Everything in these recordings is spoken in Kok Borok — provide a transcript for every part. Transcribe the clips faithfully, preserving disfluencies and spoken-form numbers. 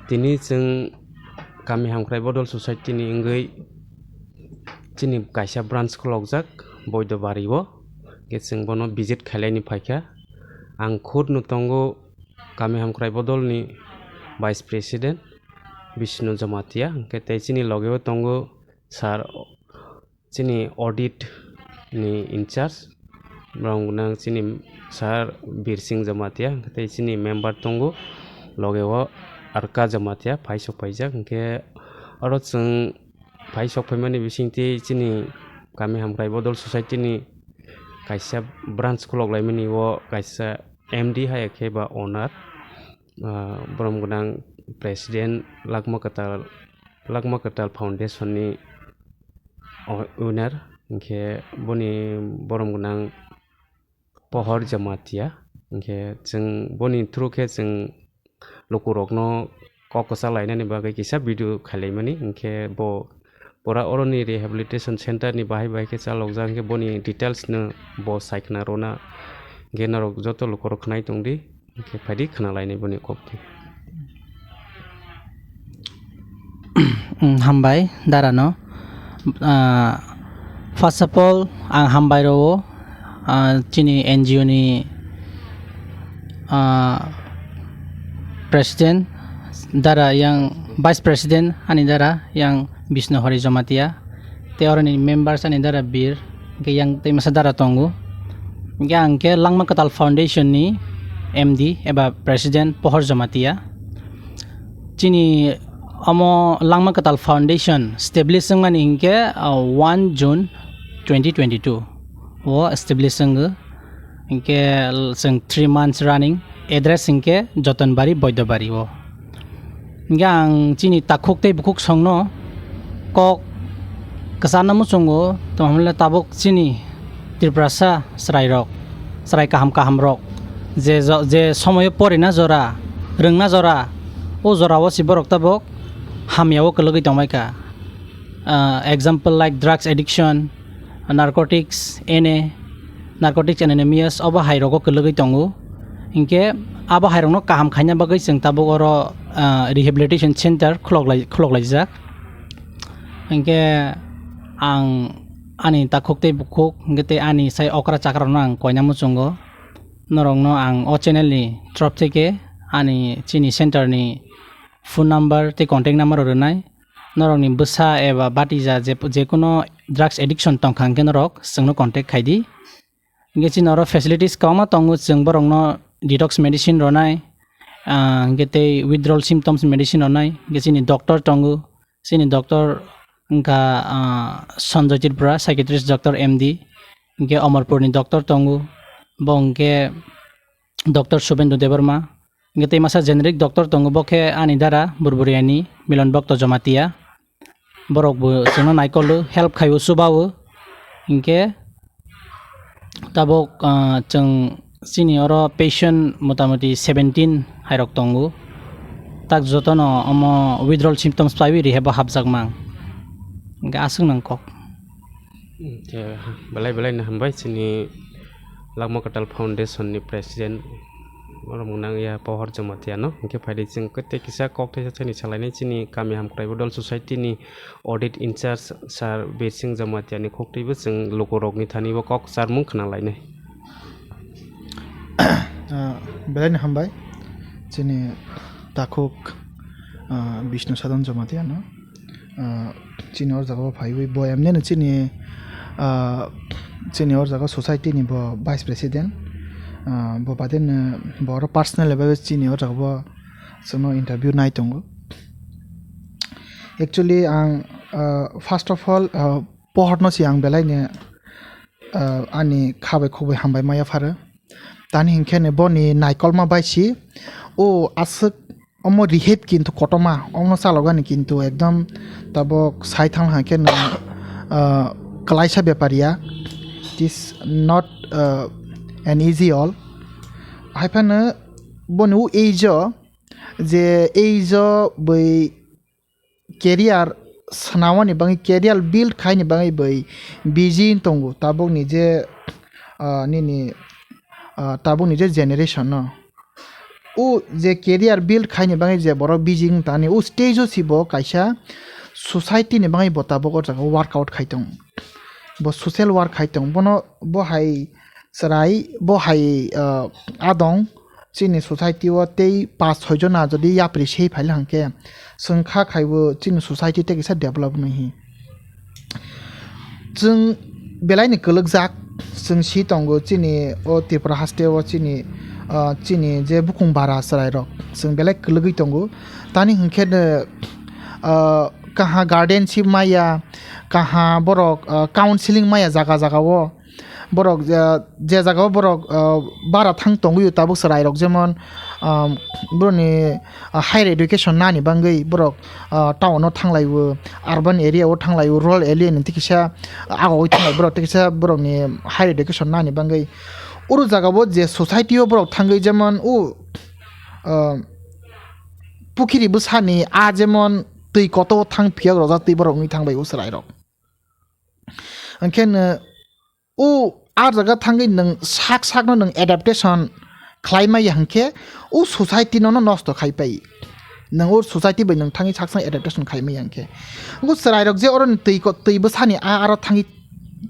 Tini chwng Kami Hamkrai Bodol Society ni wngwi chini kaisa branch khulokjak Boidobari o, hwnkhe chwng bono visit khailaini phaikha. Ang khud no tongo Kami Hamkrai Bodol ni Vice President Bishnu Jamatia, hwnkhe tei chini loge o tongo Sir chini audit ni in charge, borok gwnang chini Sir Birsing Jamatia, tei chini member tongo, loge o Arka Jamatia phai sok paijak. Hwnkhe oro chwng phai sok phaimani bisingtwi chini Kami Hamkrai Bodol Society ni kaisa branch khulok laimani o kaisa M D hai khe ba owner, ah, borom gwnang president Lakma Kwtal, Lakma Kwtal Foundation ni o-, owner, hwnkhe boni borom gwnang Pohor Jamatia, hwnkhe chwng boni through khe chwng lukurokno kok kwchak lainani bagwi kisa video khailaimani, hwnkhe bo pura oroni rehabilitation center ni bahai bahai khe chalokjak, hwnkhe boni details no bo saikhwna rwna, hwnkhe norok joto lukurok khwnai tongdi. Hwnkhe phaidi khwnalainai boni kok. Mm, hambai darano. Ah, first of all, ang hambai rwo, ah, chini N G O ni, ah, president dara yang vice president ani dara yang Bishnu Hari Jamatia. Tei oroni members ani dara Bir, hwnkhe yang tei masa dara tongo. Hwnkhe ang khe Langma Kwtal Foundation ni M D eba President Pohor Jamatia. Chini omo Langma Kwtal Foundation establish wngmani hwnkhe, uh, one June twenty twenty-two o establish wngo. Hwnkhe l-, chwng three months running, address hwnkhe Jotonbari, Boidobari o. Hwnkhe ang chini takhuk tei bukhuk songno kok kwcharno muchungo, tongmole tabuk chini Tiprasa chwrairok, chwrai kaham kahamrok, je jo-, je somoyo porina jora, rwngna jora, o jorao se borok tabuk hamyao kwlwgwi tongbaikha. Ah, example like drugs addiction, narcotics, N A, narcotics anonymous, obo hai rogo kwlwgwi tongo. Hinkhe abo hai rokno kaham khaina bagwi chwng tabuk oro, ah, rehabilitation center khulok lai, khulok laijak. Hinkhe ang ani takhuk tei bukhuk, hinkhe tei ani sai okra chakra rokno ang koina muchungo. Norokno ang o channel ni torof theke ani chini center ni phone number tei contact number rok rwnai. Norokni bwsa eba batija je, jekuno drugs addiction tongkha hinkhe norok chwngno contact khaidi. Hinkhe chini oro facilities kwbangma tongo, chwng borokno detox medicine rwnai, ah, hinkhe tei withdrawal symptoms medicine rwnai, hinkhe chini doctor tongo, chini doctor wngkha, ah, Sanjoy Tripura, psychiatrist doctor M D, hinkhe Omorpurni doctor tongo, bo hinkhe doctor Subendra Debbarma, hinkhe tei masa generic doctor tongo, bo khe ani dara Burburiani Milan Bhakta Jamatia. Borok bo chwngno naikolo, help khaio, chubawo. Hinkhe tabuk, ah, chwng chini oro patient motamoti seventeen hairok tongo. Tak jotono omo withdrawal symptoms paiwi rehab o hapjakmang. Hinkhe aswk nang kok. Hinkhe belai belai no hambai chini Lakma Kwtal Foundation ni president, borok mwnang ya Pohor Jamatia no. Hinkhe phaidi chwng tei kisa kok thaisa thani salainai chini Kami Hamkrai Bodol Society ni audit in charge Sir Birsing Jamatia ni kok twibo chwng lukurok ni thani bo kok charmung khna lainai. Ah, belai no hambai chini takhuk, ah, Bishnu Sadhan Jamatia no. Ah, chini o jaga o phaiwi bo emneno chini, ah, chini o jaga society ni bo vice president, ah, bo baden, eh, bo oro personal level chini o jaga bo chwngno interview nai tongo. Actually ang, ah, first of all, ah, pohorno si ang belai no, ah, ani kha bai khuk bai hambai maya pharo. Tani hinkhe ne boni naikolma bai si o aswk omo rehab kintu kotorma, omo chalokgani kintu ekdom tabok sai thang hai khe no, ah, kwlaisa bepar ya. It is not, ah, an easy all. Hai phano boni o age o, je age o bui career swnamani bagwi, career build khaini bagwi bui busy tongo tabokni je, ah, nini, ah, tabokni je generation no. O je career build khaini bagwi je borok busy wng tani, o stage o si bo kaisa society ni bagwi bo tabuk o jaga workout khai tong, bo social work khai tong, bono bo hai chwrai, bo hai, ah, adong chini society o tei pas soi jona jodi yapri sei phai hwnkhe chwng kha khaibo chini society tei kisa develop wngwi hi. Chwng belaini kwlwkjak, chwng si tongo chini o Tripura haste o chini, ah, chini je bukung bara chwrairok chwng belai kwlwgwi tongo. Tani hwnkhe no, ah, kaha guardianship maya, kaha borok, ah, counseling maya jaga jaga o. Borok, ah, je jaga o borok, ah, bara thang tongwi tabuk chwrairok jemon, ah, boroni, ah, higher education nani bagwi borok, ah, town o thanglaibo, urban area o thanglaibo, rural area ni tei kisa agogwi thanglai borok tei kisa borokni higher education nani bagwi. Oro jaga o je society o borok thangwi jemon o, ah, pukhiri bwsani a jemon twi kotor o thang phiyok rojak twi borok wngwi thangbai o chwrairok. Hwnkhe no o a jaga thangwi nwng sak sakno nwng adaptation khlai maya hwnkhe o society nono nosto khai pai. Nwng o society bai nwng thangwi sak sak adaptation khai maya hwnkhe. Wngkhe chwrairok je oroni twi ko-, twi bwsani a aro thangwi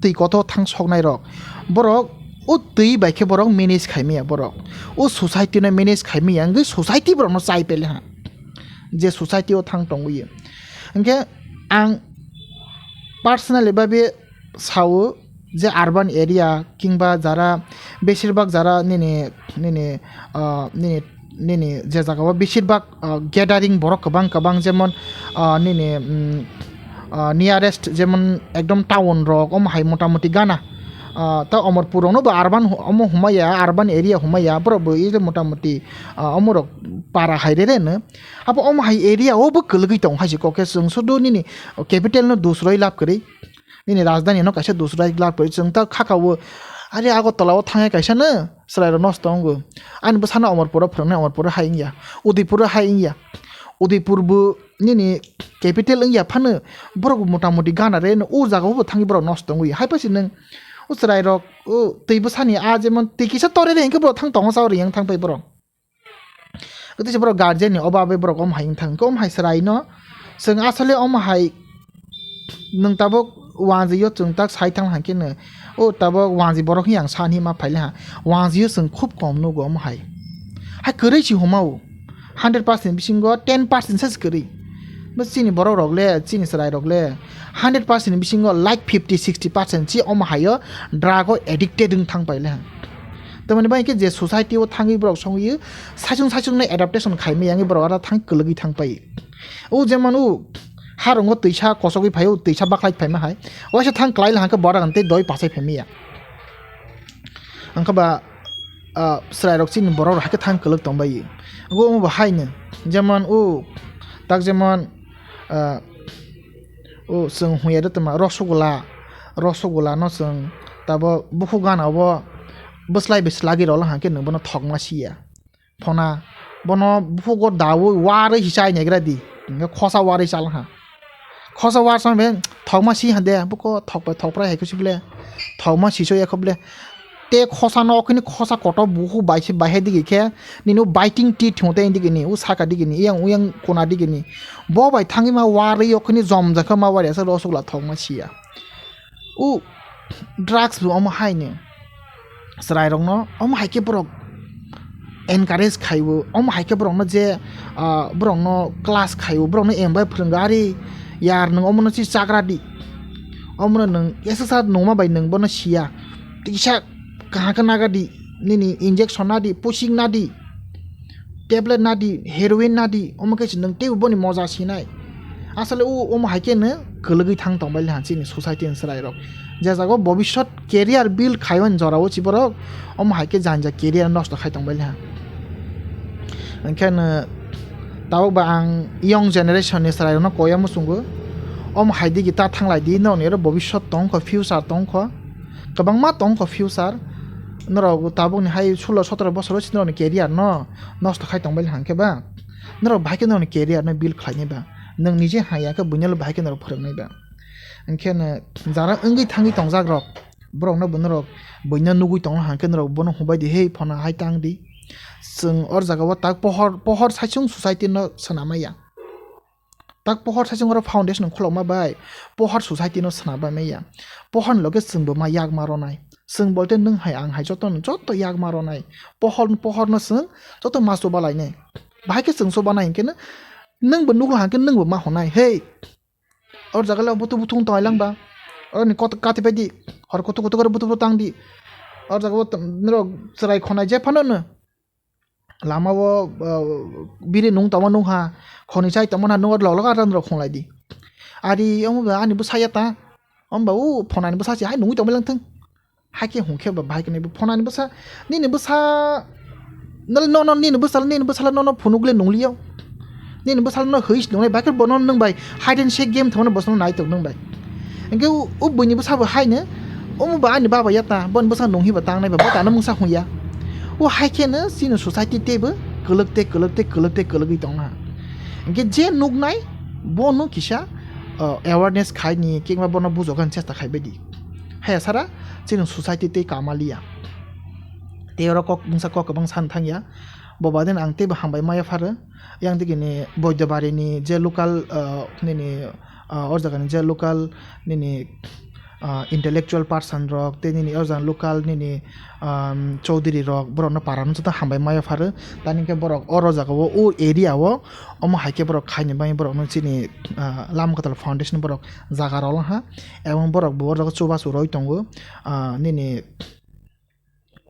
twi kotor thang soknairok, borok o twi bai khe borok manage khai maya borok. O society no manage khai maya wngwi society borokno chai pele ha. Je society o thang tongwi. Hwnkhe ang personally babe sao je urban area kingba jara besirbak jara nini, nini, ah, nini, nini je jaga o besirbak, ah, gathering borok kwbang kwbang jemon, ah, nini, mm, ah, nearest jemon ekdom town rok omo hai motamoti gana, ah, ta Omorpur rokno bo urban hu-, omo humaya urban area humaya borok bo ide motamoti, ah, omo rok para hai rere no. Abo omo hai area o bo kwlwgwi tong hai se kok khe chwng sudu nini capital no dusroi lab kwrwi. Nini rajdhani no kaisa dusra glak pori chwng ta khaka o. Ari Agartala o thangya kaisa no chwrai rok nosto wngo. Ani bwsano Omorpur o phwrwngnai, Omorpur o hai wngya, Udaipur o hai wngya. Udaipur bo nini capital wngya phano borok bo motamoti gana re no o jaga o bo thangwi borok nosto wngwi hai pasi nwng o chwrai rok o twi bwsani a jemon twi kisa tore re hinkhe borok thang tongo sao riyang thang pai borok. Tei se borok guardian ni obo abai borok omo hai wng thang khe omo hai chwrai no chwng asole omo hai nwng tabuk wanjwi o chwng tak sai thang hai khe no o tabuk wanjwi borok hiya ang sa hinwi ma phai le ha wanjwi o chwng khub kom nugo omo hai hai kwrwi se huma o hundred percent bisingo ten percent se kwrwi. Bo chini borok rok le, chini chwrai rok le, hundred percent ni bisingo like fifty sixty percent si omo hai o drug o addicted wng thang pai le. Tamoni bai khe je society o thangwi borok songwi saichung saichung no adaptation khai maya wngwi borok aro thang kwlwgwi thang pai. O jemon o harungo twisa kosogwi phai o twisa baklai phaima hai. Waisa thang kwlai le hang khe borok ang tei doi pasai phai maya. Ang khe ba, ah, chwrai rok chini borok rok hai khe thang kwlwk tong bai. Omo bo hai no jemon o tak jemon, ah, o chwng huya de tongma rosogula, rosogula no chwng tabo bukhuk gana o bwslai bai swlagwi rw la hang khe nwng bono thokma si ya. Phona bono bukhugo daui warwi si chai naigra di, hingke khosa warwi chal ha. Khosa war chang be thokma si hande buko thokpai thokprai hai khe si bole thokma si so ya kho bole. Te khosa no okhini khosa kotor buhu bai se bai hai digi khe nini biting ti thung te digi ni u saka digi ni yang uyang kona digi ni bo bai thangwi ma warwi okhini jom jakha ma wari asa rosogula thokma si ya. U drugs bo omo hai ni chwrai rok no omo hai khe borok encourage khai o, omo hai khe borok no je, ah, borok no class khai o, borok no em bai phwrwng o, ari yar nwng omo no si chagra di, omo no nwng S S R nungma bai nwng bono si ya, kisa kaham khe naga di, nini injection na di, pushing na di. Tablet nadi, heroin nadi, omo khe se nwng teibo boni moja sinai. Asole o omo hai khe no kwlwgwi thang tong bai le ha chini society ni chwrai rok. Je jaga o bobiswt career build khaimani jora o chiborok omo hai khe janja career nosto khai tong bai le ha. Hwnkhe no tabuk ba ang young generation ni chwrai rok no koi ya muchungo. Omo hai digi ta thanglai di, norok ni oro bobiswt tong kho, future tong kho. Kwbangma tong kho future. Norok tabuk ni hai sulo sotoro bosor o si norok ni career no nosto khai tong bai hang khe ba, norok bahai khe norok ni career no build khlai nai ba, nwng nije haya khe buino bahai khe norok phwrwng nai ba. Hwnkhe no jara wngwi thangwi tongjak rok, borok no bo norok buino nugwi tong hang khe norok bono hum bai di, "Hei phano hai tang di, Chwng or jaga o tak pohor pohor saichung society no swnamaya. Tak pohor saichung oro foundation khulokma bai pohor society no swnamaya. Pohor ni loge chwng bo ma yak ma ronai. Chwng bolte nwng hai ang hai joto no joto yak ma ronai. Pohor pohor no chwng joto ma chuba lainai. Bahai khe chwng chuba nai hinkhe no nwng bo nukla hinkhe nwng bo ma honai. Hey, or jaga le butu butu tong lang ba. Oro ni kot kati pai di. Hor kutu kutu kore butu butu tang di. Or jaga o norok chwrai khonai je phano no. Lama o, uh, biri nung tongma nung ha, khoni chai tongma na nung lok lok aran rok khonglai di. Ari omo ba ani bwsa ya ta, omo ba u phonani bwsa si hai nungwi tongma lang thung. Hai khe hung khe ba bahai khe nai bo phonani bwsa, nini bwsa, nal no no nini bwsa nini bwsa no no phunuk le nung liyo. Nini bwsa no hoi si nung bai khe bono nung bai hide and seek game thangma bwsa no nai tong nung bai. Hingke u, u buini bwsa bo haino, omo ba ani baba ya ta, boni bwsa nung hi ba tang nai ba, bo ta no mungsa hung ya. O hai khe no chini society tei bo kwlwk tei kwlwk tei kwlwk tei kwlwgwi tong ha. Hingke je nuk nai, bo no kisa, uh, awareness khai ni kengma bono bujok ani chesta khai bai di. Haya sara chini society tei kama liya. Tei oro kok mungsa kok kwbang san thang ya. Bo baden ang tei bo hambai maya pharo. Yang digi ni Boidobari ni je local, uh, nini, uh, o jaga ni je local nini, uh, intellectual person rok tei nini o jaga local nini, um, chowdhury rok borok no para no joto hambai maya pharo. Tani hingke borok oro jaga o o area o omo hai khe borok khaini bagwi borok no chini, uh, Lama Kwtal Foundation borok jaga rok ha. Ebong borok bo o jaga chubachu roi tongo, uh, nini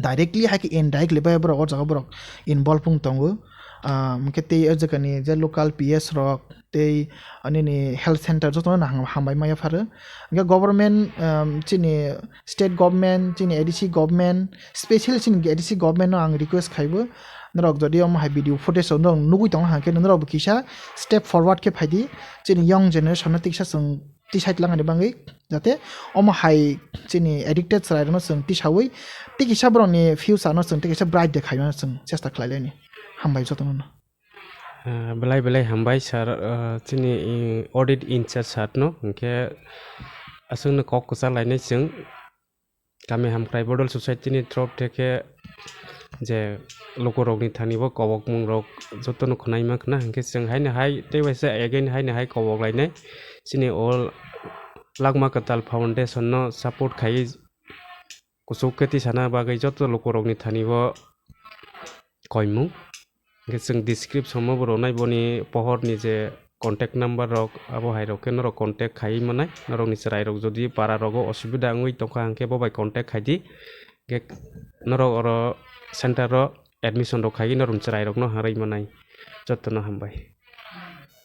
directly hai khe indirectly bai borok o jaga borok involve wng tongo. Ah, hwnkhe tei o jaga ni je local P S rok tei nini health center jotono no ham-, hambai maya pharo. Hwnkhe government, um, chini state government, chini A D C government, specially chini A D C government no ang request khaibo, norok jodi omo hai video footage rok norok nugwi tongna hwnkhe norok bo kisa step forward khe phaidi, chini young generation no tiksa chwng tisai twlangani bagwi, jate omo hai chini addicted chwrairokno chwng tisawi tei kisa borokni future no chwng tei kisa bright de khaina chwng chesta khlai laini. Hambai jotono no. Ah, belai belai hambai sir, ah, chini, eh, audit in charge sir no, hwnkhe aswkno kok kwchar lainai chwng. Kami Hamkrai Bodol Society ni through theke je lukurokni thani bo kobokmungrok jotono khwnai mankha na, hwnkhe chwng haino hai tei waisa again haino hai kobok lainai. Chini o Lama Kwtal Foundation no support khaiwi kuchuk khe tisana bagwi joto lukurokni thani bo koimung. Hwnkhe chwng description o bo rwnai boni pohor ni je contact number rok, abo hai rok khe norok contact khaiwi manai. Norokni chwrai rok jodi para rogo osubida wngwi tongkha hwnkhe bo bai contact khaidi. Hwnkhe norok oro center o admission rok khaiwi norokni chwrai rokno harwi manai. Jotono hambai.